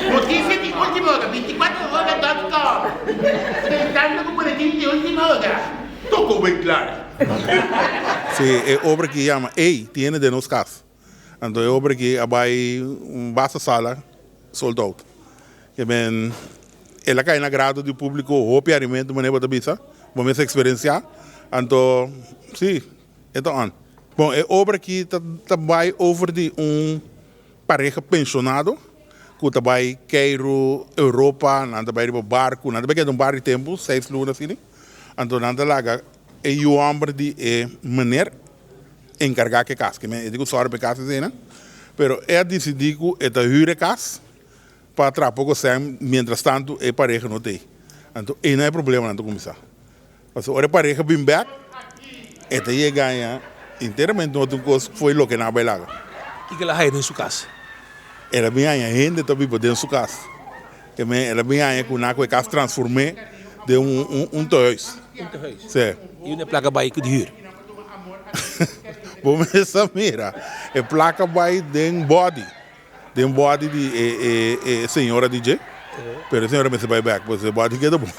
Noticia di ultima ora, 24 ora dot com Presentando cu boletin di ultima ora, Toko Winklar. Si, e obra ki yama Ey, tiene den nos cas. Anto e obra ki a bay un basta sala sold out. Ke men el a kai na grado di publico hopi arimento manera bo ta bisa, bo mes a experiencia. Anto si, e ta on. Bon, e obra ki ta ta bay over di un pareha pensionado ku ta bay keiru Europa, nan ta bay riba barku, nan ta bay keda un bar di tempu, seis luna asina. Anto nan ta laga e yu homber di e meneer enkargá ku e kas. Ke men e di ku sòru pa e kas esei nan. Pero e a disidí ku e ta hür e kas pa traha poko sèn mientras tantu e pareha no ta ei. Anto einan e problemanan ta kuminsá. Pasobra ora e pareha bin bèk e ta yega haña enteramente otro kos fo'i loke nan a bai laga. Kiko el a haña den su kas? El a bin haña hende ta biba den su kas. Ke men el a bin haña ku nan ku e kas transform'é den un tehuis. Un tehuis? Sí. I unda e plaka bai ku di hür? Bo mes a mira, e plaka bai den body, den body di e e señora di dje, pero e señora mester bai bek, pues e body keda bon.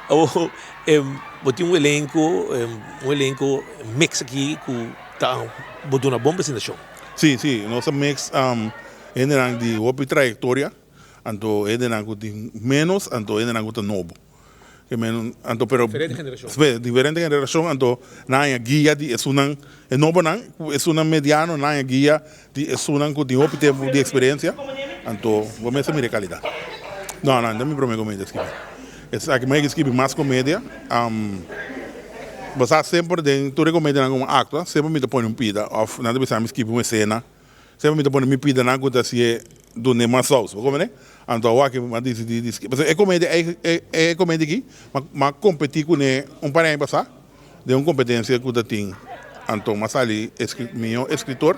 Awor, bo tin un elenko, un elenko mix aki ku ta bo duna bon presentashon. Sí, sí, nos a mix hendenan di hopi trayektoria, anto hendenan ku tin ménos, anto hendenan ku ta nobo. Anto pero Diferente generashon. Sí, diferente generashon, anto nan haña guia di esunnan, e nobonan ku esunnan mediano, nan haña guia di esunnan ku tin hopi tempu di eksperensia, anto bo mester mira e kalidat. No, no, no ta mi prome komedia skibi. Esaki mi a skibi mas komedia. Bo sa semper den tur e komedianan ku mi aktua, semper mi ta pone un pida òf nan ta bisa mi skibi un esena. Semper mi ta pone mi pidanan ku ta hasié dun'é mas sous, bo komprende? Anto awor aki mi a disidí di skibi. Pasobra e komedia ei, e komedia aki, mi a kompetí kuné un par di aña pasá den un kompetensia ku ta tin. Anto mi a sali mihó eskritor,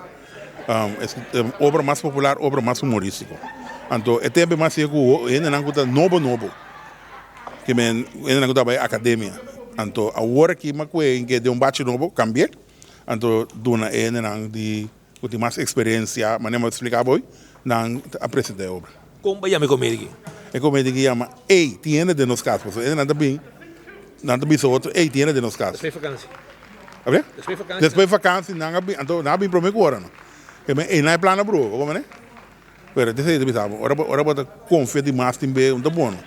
obra mas popular, obra mas humorístiko. Anto e tempu mi a hasié ku hendenan ku ta nobo nobo, ke men hendenan ku ta bai akademia. Anto awor aki mi a kohe den un bachi nobo, kambié, anto duna e hendenan di. Ku tin mas eksperensia, manera mi a splika bo, nan a presentá e obra. Kon bo a yama e komedia aki? E komedia aki yama Ey, tin hende den nos kas. Pasobra hende nan ta bin, nan ta bisa otro, Ey, tin hende den nos kas. Despues fakansi. Abe? Despues fakansi. Despues fakansi nan a bin, anto nan a bin promé ku ora no. E men, ey nan e plan a brua, bo komprende? Pero esei ta bisa bo, ora bo, ora bo ta konfia dimas tin be, no ta bon no.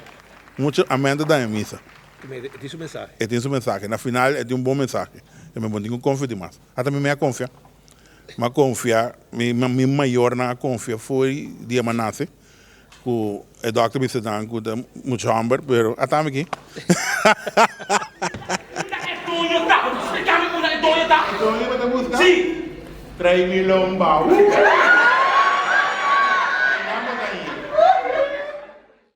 Muchu amen ta daña misa. E tin su mensahe. E tin su mensahe. Na final e tin un bon mensahe. E men bo no tin ku konfia dimas. Ata mi me a konfia. Mi a konfia, mi mi mayornan a konfia fo'i dia mi a nase ku e dòkter bisa nan ku ta mucha hòmber, pero ata mi aki. Unda e doño ta? Bo ta splika mi unda e doño ta? E doño bo ta buska? Si. Trae mi lombao.